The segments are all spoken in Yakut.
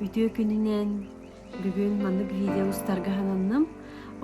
Үтүө күнүнэн бүгүн маннык видео устарга сананным.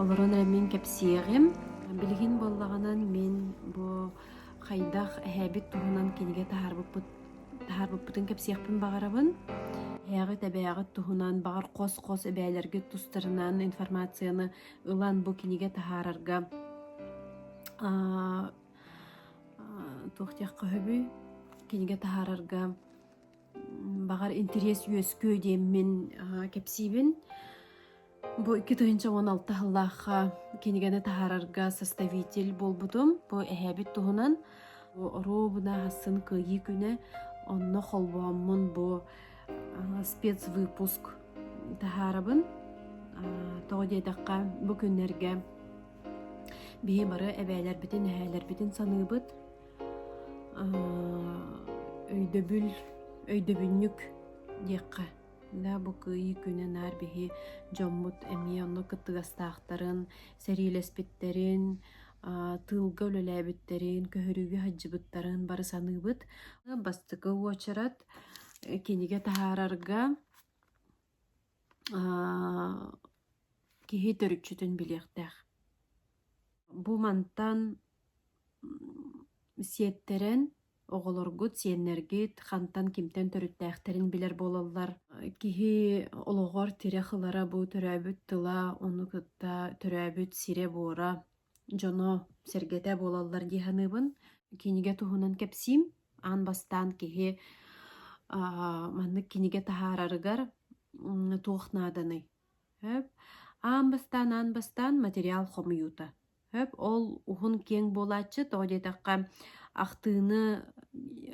Олорон эрэ мин кэпсиэҕим. Билигин буоллаҕынан мин бу хайдах эһээбит туһунан кинигэ таһаарбыппыт таһаарбыппытын кэпсиэхпин баҕарабын. Эһээҕит эбээҕит туһунан баҕар хос-хос эбээлэргит тустарынан информацияны ылан бу кинигэ таһаарарга туох диэххэ сөбүй кинигэ таһаарарга баҕар интэриэс үөскүө диэммин кэпсиибин. Бу 2016 сыллаахха кинигэни таһаарарга составитель буолбутум. Бу эһээбит туһунан оруобуна аһассын Кыайыы күнэ онно холбооммун бу спецвыпуск таһаарабын. Тоҕо диэтэххэ бу күннэргэ биһи бары эбээлэрбитин, эһээлэрбитин саныыбыт. Өйдөбүл, өйдөбүнньүк диэххэ да бу Кыайыы күнэ наар биһи дьоммут эмиэ онно кыттыгастаахтарын, сэриилэспиттэрин, тыылга үлэлээбиттэрин, көһөрүүгэ сылдьыбыттарын бары саныыбыт. Бастакы уочарат кинигэ таһаарарга киһи төрүччүтүн билиэхтээх. Бу мантан сиэттэрэн оҕолоргут, сиэннэргит хантан кимтэн төрүттээхтэрин билэр буолаллар. Киһи олоҕор тирэх ылара бу төрөөбүт тыла, ону кытта төрөөбүт сирэ-буора, дьоно-сэргэтэ буолаллар дии саныыбын. Кинигэ туһунан кэпсиим. Аан бастаан киһи маннык кинигэ таһаарарыгар туох нааданый? Сөп. Аан бастаан аан бастаан материал хомуйуута. Сөп. Ол уһун киэҥ буолааччы, тоҕо диэтэххэ ахтыыны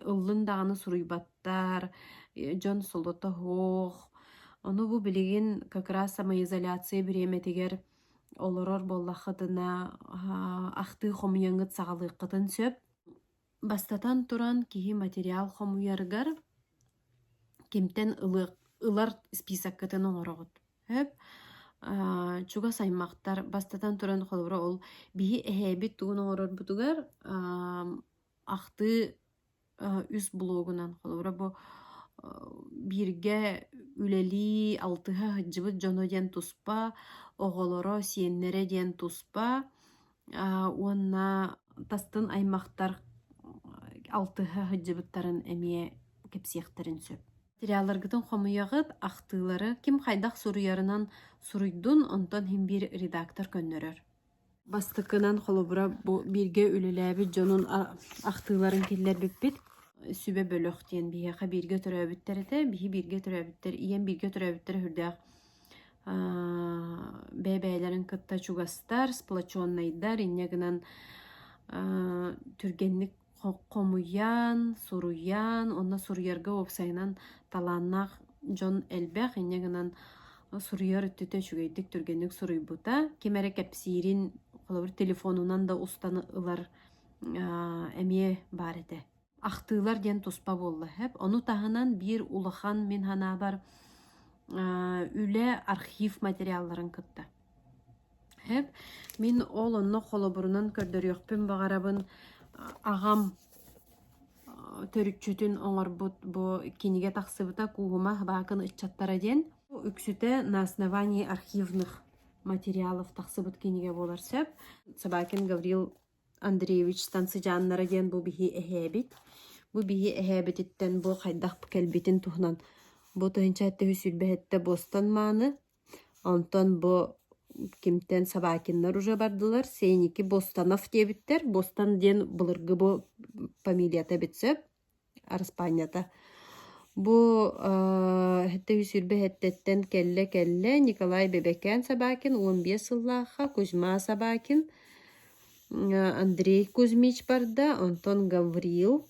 ыллын даҕаны суруйбаттар, дьон солото суох. Ону бу билигин как раз самоизоляция бириэмэтигэр олорор буоллаххытына ахтыы хомуйаҥҥыт саҕалыаххытын сөп. Бастатан туран, киһи материал хомуйарыгар кимтэн ылыах ылар списоккытын оҥороҕут. Сөп. Чугас аймахтар бастатан туран холобура ол биһи эһээбит тугун оҥорорбутугар ахтыы үс блогунан холобура бу бииргэ үлэлии алтыһа сылдьыбыт дьоно диэн туспа, оҕолоро, сиэннэрэ диэн туспа уонна тастын аймахтар алтыһа сылдьыбыттарын эмиэ кэпсиэхтэрин сөп. Материалларгытын хомуйаҕыт, ахтыылары ким хайдах суруйарынан суруйдун, онтон иһин биир редактор көннөрөр. Бастакынан холобура бу бииргэ үлэлээбит дьонун ахтыыларын киллэрбиппит. Сүбэ бөлөх диэн биһиэхэ бииргэ төрөөбүттэр этэ. Биһи бииргэ төрөөбүттэр, ийэм бииргэ төрөөбүттэрэ сүрдээх бэйэ-бэйэлэрин кытта чугастар, сплоченнайдар, инньэ гынан түргэнник хомуйан, суруйан, онно суруйарга уопсайынан талааннаах дьон элбэх, инньэ гынан суруйар өттүтэ үчүгэйдик түргэнник суруйбута. Ким эрэ кэпсиирин, холобур, телефонунан да устан ылар эмиэ баар этэ. Ахтыылар диэн туспа буолла сөп. Ону таһынан биир улахан мин санаабар үлэ архив материалларын кытта. Сөп. Мин ол онно холобурунан көрдөрүөхпүн баҕарабын аҕам төрүччүтүн оҥорбут бу кинигэ тахсыбыта Кууһума Баакын ыччаттара диэн. Үксүтэ на основании архивных материалов тахсыбыт кинигэ буолар сөп. Собакин Гаврил Андреевичтан сыдьааннара диэн бу биһи эһээбит. Бу биһи эһээбититтэн бу хайдах кэлбитин туһунан бу 1727 буостан мааны Онтон бу кимтэн Собакиннар уже бардылар, Сеники Бостанов диэбиттэр. Бостан диэн былыргы бу фамилията эбит сөп, араспаанньата. Бу 727 кэллэ-кэллэ Николай Бэбэкээн Собакин 15 сыллаахха Кузьма Собакин, Андрей Кузьмич барда, онтон Гаврил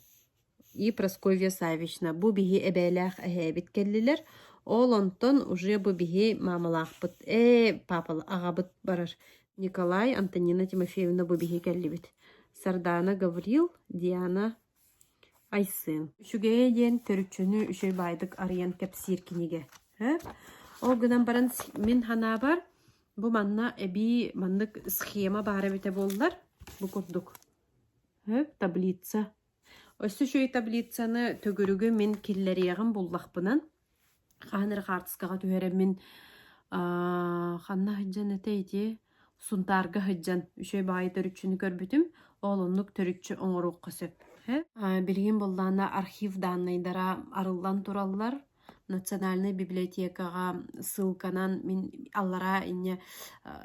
И Прасковья Саввична бу биһи эбээлээх эһээбит кэллилэр, ол онтон уже бу биһи маамалаахпыт ээ папа аҕабыт барар Николай, Антонина Тимофеевна бу биһи кэллибит. Сардаана Гаврил, Диана Айсен. Үчүгэйэ диэн төрүччүнү үчүгэй баайдык арыйан кэпсиир кинигэ. Ол гынан баран мин санаабар бу манна эбии маннык схема баар эбитэ буоллар бу курдук таблица Өссө үчүгэй таблицаны төгүрүгү мин киллэриэҕим буллахпынан. Хаһан эрэ хаартыскаҕа түһэрэммин ханна сылдьан этэ ити Сунтаарга сылдьан үчүгэй баҕайы төрүччүнү көрбүтүм. Ол оннук төрүччү оҥоруохха сөп. Билигин буоллаҕына архив дааннайдара арыллан тураллар. Национальнай библиотекаҕа ссылканан мин аллараа инньэ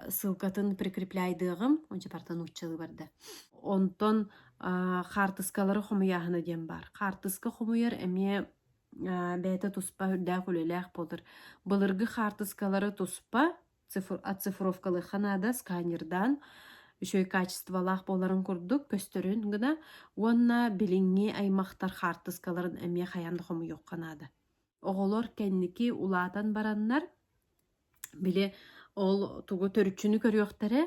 ссылкатын прикрепляйдыаҕым, ончу барыта нууччалыы барда. Онтон хаартыскалары хомуйааһына диэн баар. Хаартыска хомуйар эмиэ бэйэтэ туспа үрдээх үлэлээх буолар. Былыргы хаартыскалары туспа оцифровкалыахха наада сканердаан үчүгэй качестволаах буоларын курдук көстөрүн гына уонна билиҥҥи аймахтар хаартыскаларын эмиэ хайаан да хомуйуохха наада. Оҕолор кэнники улаатан бараннар били ол тугу төрүччүнү көрүөхтэрэ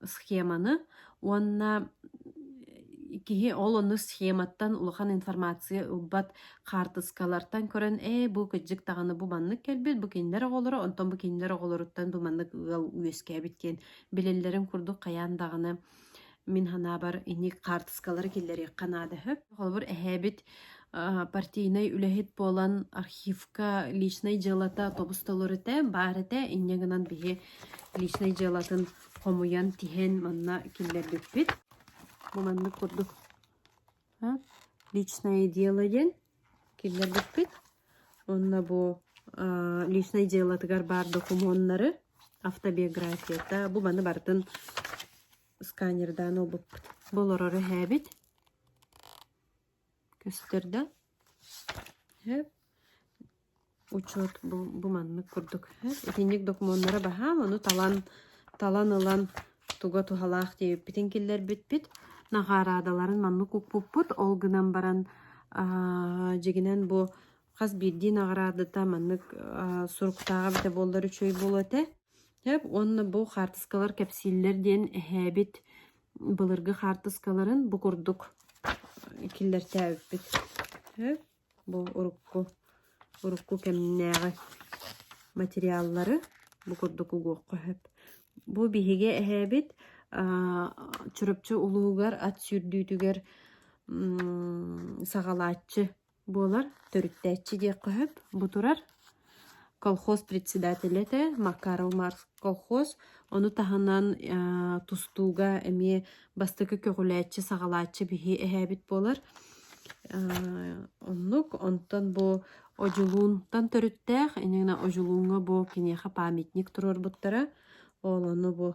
схеманы уонна киһи ол ону схематтан улахан информация ылбат хаартыскалартан көрөн ээ бу кырдьык даҕаны бу маннык кэлбит бу кинилэр оҕолоро онтон бу кинилэр оҕолоруттан бу маннык ыал үөскээбит диэн билэллэрин курдук хайаан даҕаны мин санаабар инник хаартыскалары киллэриэххэ наада сөп. Холобур эһээбит партийнай үлэһит буолан архивка личнай дьыалата тобус толору этэ, баар этэ. Инньэ гынан биһи личнай дьыалатын хомуйан тиһэн манна киллэрбиппит. Бу маннык курдук личное дело диэн киллэрбиппит. Уонна бу личнай дьыалатыгар баар докумуоннары, автобиографията, бу маны барытын сканердаан ылбыппыт. Бу олорор эһээбит көстөр да Учет бу, бу маннык курдук. Итинник докумуоннара баһаам, ону талан талан ылан туга туһалаах диэбиппитин киллэрбиппит. Наҕараадаларын маннык укпуппут. Ол гынан баран дьигинэн бу хас биирдии наҕараадата маннык суруктааҕа эбитэ буоллар үчүгэй буолуо этэ. Сөп уонна бу хаартыскалар кэпсииллэр диэн эһээбит былыргы хаартыскаларын бу курдук киллэртээбиппит. Сөп бу урукку урукку кэмнээҕи материаллары бу курдук угуохха сөп. Бу биһиги эһээбит Чурапчы улууһугар ат сүүрдүүтүгэр саҕалааччы буолар, төрүттээччи диэххэ сөп. Бу турар колхоз председателэ этэ, Макаров Марс колхоз. Ону таһынан тустууга эмиэ бастакы көҕүлээччи, саҕалааччы биһи эһээбит буолар. Оннук. Онтон бу Одьулуунтан төрүттээх, инньэ Одьулууҥҥа бу киниэхэ памятник туруорбуттара. Ол ону бу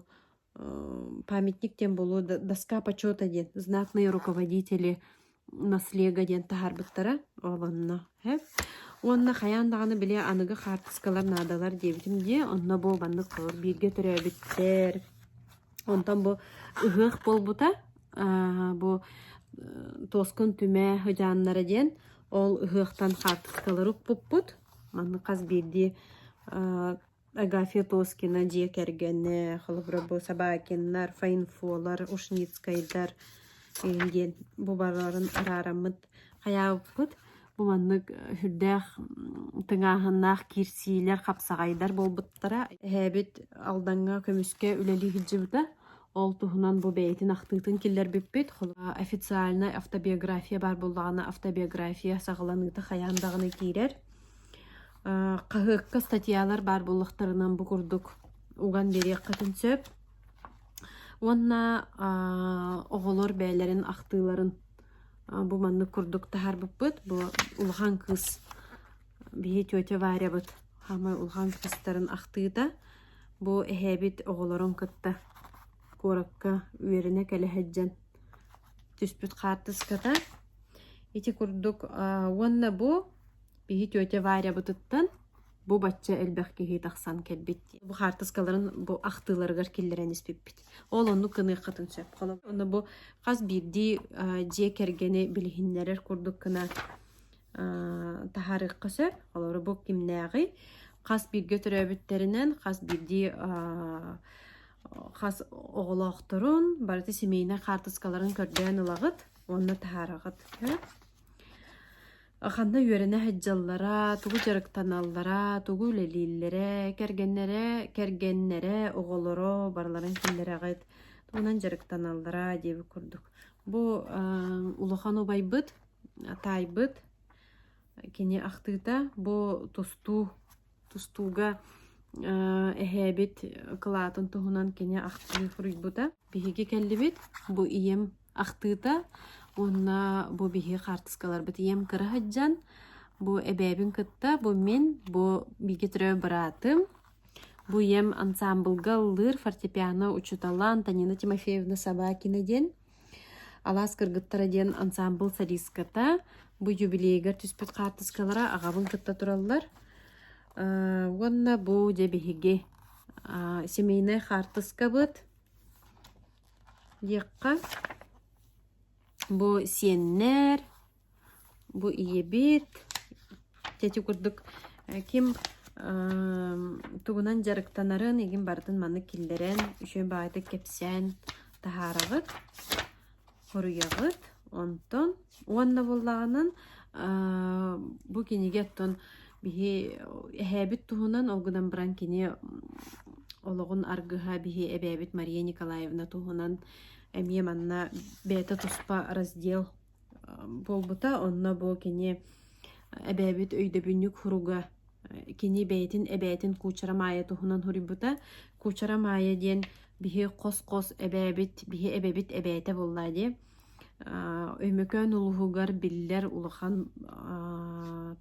памятник диэн буолуо доска почета диэн знатные руководители наслега диэн таһаарбыттара ол онно уонна хайаан даҕаны били аныгы хаартыскалар наадалар диэбитим дии онно бу маннык бииргэ төрөөбүттэр онтон бу ыһыах буолбута бу Тоскун түмэ сыдьааннара диэн ол ыһыахтан хаартыскалары укпуппут маннык хас биирдии Агафья Тоскина дьиэ кэргэнэ, холобура бу Собакиннар, Фаинфолар, Ушницкайдар диэн бу барыларын араараммыт хайаабыппыт. Бу маннык сүрдээх тыҥааһыннаах киирсиилэр, хапсаҕайдар буолбуттара. Эһээбит Алдаҥҥа көмүскэ үлэлии сылдьыбыта. Ол туһунан бу бэйэтин ахтыытын киллэрбиппит. Официальнай автобиография баар буоллаҕына, автобиография саҕаланыыта хайаан даҕаны киирэр. Хаһыакка статьялар баар буоллахтарынан бу курдук уган биэриэххитин сөп. Уонна оҕолор бэйэлэрин ахтыыларын бу маннык курдук таһаарбыппыт. Бу улахан кыыс биһи тетя Варябыт хаамай улахан кыыстарын ахтыыта. Бу эһээбит оҕолорун кытта куоракка үөрэнэ кэлэ сылдьан түспүт хаартыската. Ити курдук уонна бу Биһи тетя Варябытыттан бу бачча элбэх киһи тахсан кэлбит. Бу хаартыскаларын бу ахтыыларыгар киллэрэн испиппит. Ол оннук гыныаххытын сөп. Онно бу хас биирдии дьиэ кэргэни билиһиннэрэр курдук гына таһаарыахха сөп. Олору бу кимнээҕий? Хас бииргэ төрөөбүттэринэн, хас биирдии хас оҕолоохторун, барыта семейнай хаартыскаларын көрдөөн ылаҕыт уонна таһаараҕыт. Ханна үөрэнэ сылдьаллара, тугу дьарыктаналлара, тугу үлэлииллэрэ, кэргэннэрэ, кэргэннэрэ, оҕолоро барыларын киллэрэҕит, тугунан дьарыктаналлара диэбит курдук. Бу улахан убайбыт, таайбыт кини ахтыыта бу тустуу. Тустууга эһээбит кылаатын туһунан кини ахтыы суруйбута. Биһиги кэллибит, бу ийэм ахтыыта уонна бу биһиги хаартыскаларбыт ийэм кыра сылдьан, бу эбээбин кытта, бу мин, бу бииргэ төрөөбүт быраатым, бу ийэм ансаамбылга ыллыыр фортепиано учуутала Антонина Тимофеевна Собакина диэн Алаас кыргыттара диэн ансаамбыл солистката бу юбилейыгар түспүт хаартыскалара аҕабын кытта тураллар. Уонна бу дьэ биһиги семейнай хаартыскабыт диэххэ бу сиэннэр Бу ийэбит ити курдук ким тугунан дьарыктанарын игин барытын маннык киллэрэн үчүгэй баҕайытык кэпсээн таһаараҕыт, хоруйаҕыт. Онтон уонна буоллаҕынан бу кинигэ оттон биһи эһээбит туһунан ол гынан баран кини олоҕун аргыһа биһи эбээбит Мария Николаевна туһунан эмиэ манна бэйэтэ туспа раздел буолбута. Онно бу кини эбээбит өйдөбүнньүк суруга кини бэйэтин эбээтин Куучара Маайа туһунан суруйбута. Куучара Маайа диэн биһи хос-хос эбээбит, биһи эбэбит эбээтэ буоллаа дии. Өймөкөөн улууһугар биллэр улахан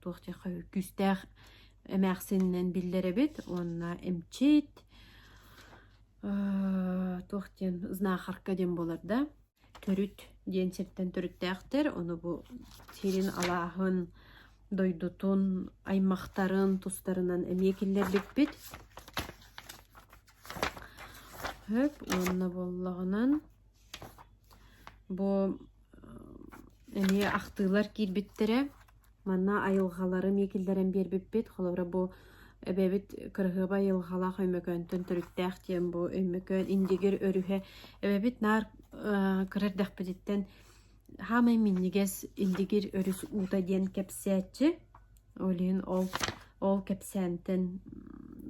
туох диэххэ күүстээх эмээхсининэн биллэр эбит уонна эмчит туох диэн знахарка диэн буолар да Төрүт диэн сиртэн төрүттээхтэр, ону бу сирин алааһын, дойдутун, аймахтарын тустарынан эмиэ киллэрбиппит. Сөп уонна буоллаҕынан бу эмиэ ахтыылар киирбиттэрэ. Манна айылҕалары эмиэ киллэрэн биэрбиппит. Холобура, бу эбэбит кыраһыабай айылҕалаах Өймөкөөнтөн төрүттээх диэн бу Өймөкөөн Индигир өрүһэ. Эбэбит наар кыра эрдэхпититтэн хаамай минньигэс Индигир өрүс уута диэн кэпсээччи. Ол иһин ол ол кэпсээнтэн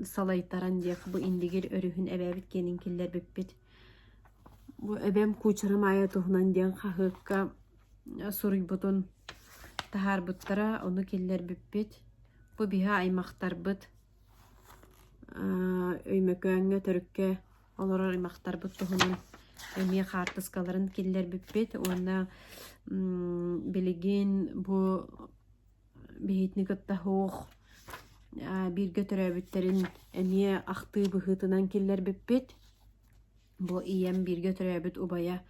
салайтаран диэх бу Индигир өрүһүн эбээбит киэнин киллэрбиппит. Бу эбэм Куучара Маайа туһунан диэн хаһыакка суруйбутун таһаарбыттара, ону киллэрбиппит. Бу биһи аймахтарбыт Өймөкөөҥҥө төрүккэ олорор аймахтарбыт туһунан эмиэ хаартыскаларын киллэрбиппит уонна билигин бу биһитини кытта суох бииргэ төрөөбүттэрин эмиэ ахтыы быһыытынан киллэрбиппит. Бу ийэм бииргэ төрөөбүт убайа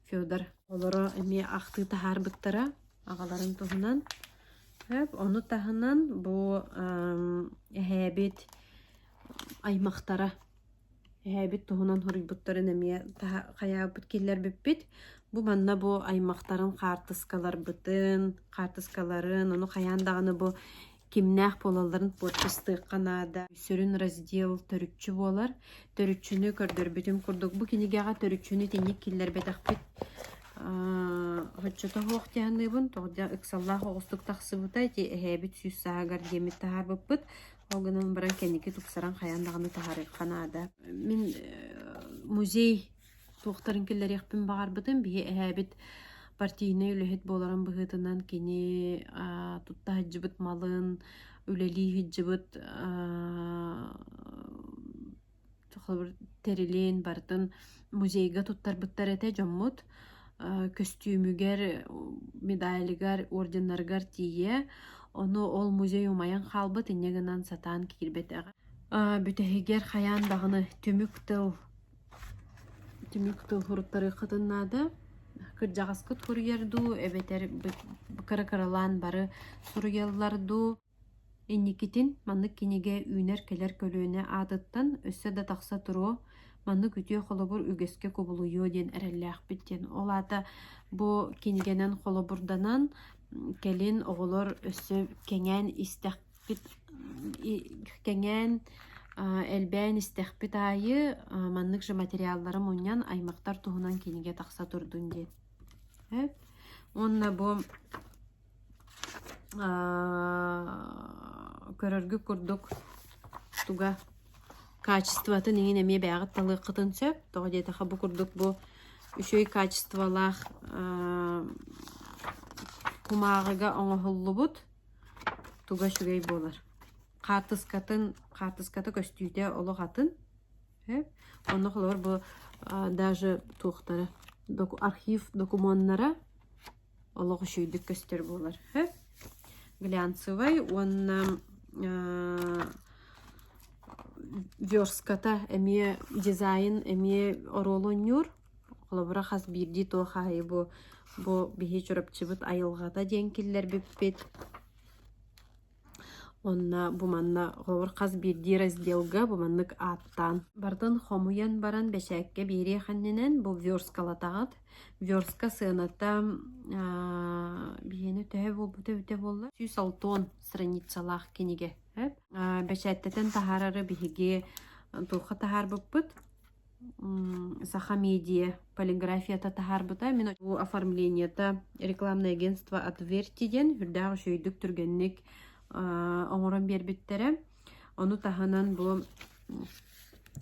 Федор олоро эмиэ ахтыы таһаарбыттара аҕаларын туһунан. Ону таһынан бу эһээбит аймахтара эһээбит туһунан суруйбуттарын эмиэ хайаабыт киллэрбиппит. Бу манна бу аймахтарын хаартыскаларбытын, хаартыскаларын, ону хайаан даҕаны бу кимнээх буолалларын подпистыахха наада. Сүрүн раздел төрүччү буолар. Төрүччүнү көрдөрбүтүм курдук, бу кинигэҕэ төрүччүнү итинник киллэрбэтэхпит. Оччото суох дьаһаныыбын, тоҕо дьэ ыксаллаах оҕустук тахсыбыта, ити эһээбит сүүс сааһыгар диэммит таһаарбыппыт. Ол гынан баран кэнники тупсаран хайаан даҕаны таһаарыахха наада. Мин музей туохтарын киллэриэхпин баҕарбытым. Биһи эһээбит партийнай үлэһит буоларын быһыытынан кини тутта сылдьыбыт малын, үлэлии сылдьыбыт холобур тэрилин барытын музейга туттарбыттар этэ дьоммут. Көстүүмүгэр, медалыгар, орденнарыгар тиийэ. Ону ол музей умайан хаалбыт, инньэ гынан сатаан киирбэтэҕэ. Бүтэһигэр хайаан даҕаны түмүк тыл Түмүк тыл суруттарыаххытын наада. Кырдьаҕаскыт суруйар дуу, эбэтэр кыра-кыралаан бары суруйаллар дуу. Инникитин маннык кинигэ үүнэр кэлэр көлүөнэ аатыттан өссө да тахса туруо, маннык үтүө холобур үгэскэ кубулуйуо диэн эрэллээхпит диэн. Ол аата бу кинигэнэн холобурданан кэлин оҕолор өссө кэҥээн истэх кэҥээн, элбээн истэхпит аайы маннык же материаллары мунньан аймахтар туһунан кинигэ тахса турдун диэн. Уонна бу көрөргүт курдук туга качествотын иҥин эмиэ бэйэҕит талыаххытын сөп. Тоҕо диэтэххэ бу курдук бу үчүгэй качестволаах кумааҕыга оҥоһуллубут туга үчүгэй буолар. Хаартыскатын хаартыската көстүүтэ олох атын. Онно холобур бу даже туохтара архив докумуоннара олох үчүгэйдик көстөр буолар. Глянцевай уонна верстката эмиэ дизайн эмиэ оруолу оонньуур. Холобура хас биирдии туох аайы бу бу биһи Чурапчыбыт айылҕата диэн киллэрбиппит. Уонна бу манна холобур хас биирдии разделга бу маннык ааттаан барытын хомуйан баран бэчээккэ биэриэх иннинэн бу версткалатаҕыт. Верстка сыаната биһиэнэ төһө буолбута эбитэ буолла? 160 страницалаах кинигэ. Бэчээттэтэн таһаарары биһиги туохха таһаарбыппыт? Саха медиа полиграфията таһаарбыта. Мин бу оформлениета рекламное агентство Отверти диэн үрдээх үчүгэйдик түргэнник оҥорон биэрбиттэрэ. Ону таһынан бу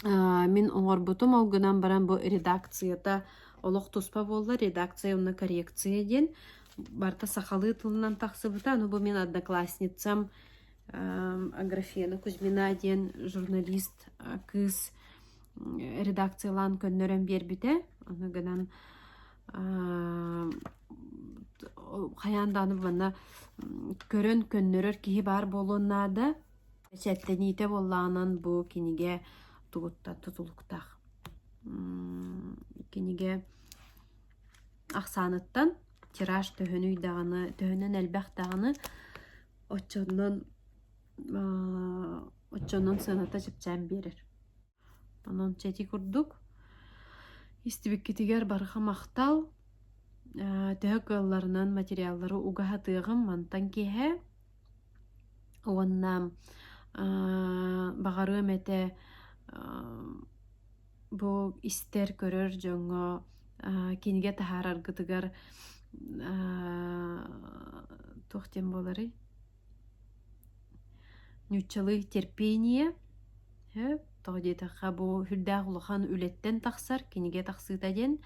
мин оҥорбутум, ол гынан баран бу редакцията олох туспа буолла. Редакция уонна коррекция диэн барыта сахалыы тылынан тахсыбыта. Аны бу мин одноклассницам Аграфена Кузьмина диэн журналист кыыс редакциялаан көннөрөн биэрбитэ. Ону гынан хайаан даҕаны манна көрөн көннөрөр киһи баар буолуон наада. Бэчээттэниитэ буоллаҕынан бу кинигэ тугуттан тутулуктаах. Кинигэ ахсааныттан тираж төһөнүй даҕаны, төһөнөн элбэх даҕаны оччонон оччонон сыаната чэпчээн биэрэр. Онон чэ ити курдук истибиккитигэр барҕа махтал. Төһө кыалларынан материаллары уга сатыаҕым мантан киэһэ уонна баҕарыам этэ бу истэр, көрөр дьоҥҥо кинигэ таһаараргытыгар туох диэн буоларый? Нууччалыы терпение тоҕо диэтэххэ бу сүрдээх улахан үлэттэн тахсар кинигэ тахсыыта диэн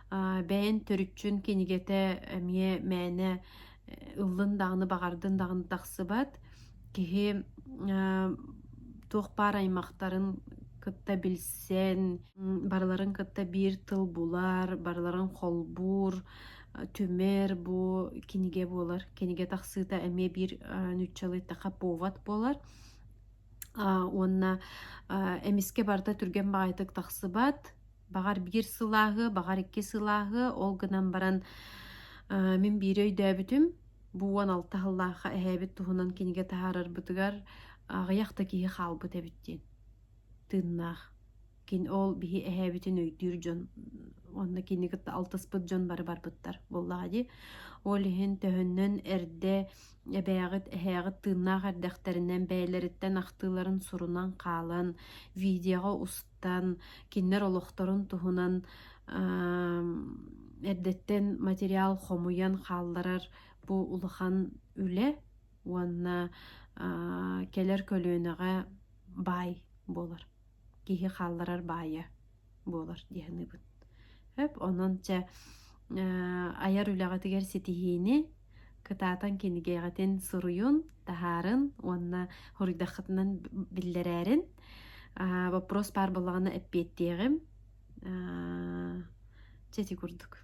бэйэн төрүччүн кинигэтэ эмиэ мээнэ ыллын даҕаны баҕардын даҕаны тахсыбат киһи туох баар аймахтарын кытта билсэн барыларын кытта биир тыл булар барыларын холбуур түмэр бу кинигэ буолар. Кинигэ тахсыыта эмиэ биир нууччалыы эттэххэ повод буолар. Уонна эмискэ барыта түргэн баҕайытык тахсыбат. Баҕар биир сылааһы, баҕар икки сылааһы. Ол гынан баран мин биири өйдөөбүтүм. Бу 16 сыллаахха эһээбит туһунан кинигэ таһаарарбытыгар аҕыйах да киһи хаалбыт эбит диэн. Тыыннаах. Кини ол биһи эһээбитин өйдүүр дьон уонна кини кытта алтыспыт дьон бары барбыттар буоллаҕа дии. Ол иһин төһөннөн эрдэ эбээҕит, эһээҕит тыыннаах эрдэхтэринэн бэйэлэриттэн ахтыыларын сурунан хаалан, видеоҕа устан, кинилэр олохторун туһунан эрдэттэн материал хомуйан хаалларар бу улахан үлэ уонна кэлэр көлүөнэҕэ баай буолар. Киһи хаалларар баайа буолар дии саныыбын. Сөп, онон чэ айар үлэҕитигэр ситиһиини, кытаатан кинигэҕитин суруйун, таһаарын уонна хоруйдаххытынан биллэрээрин. Вопрос баар буоллаҕына эппиэттиэҕим. Чэ ити курдук.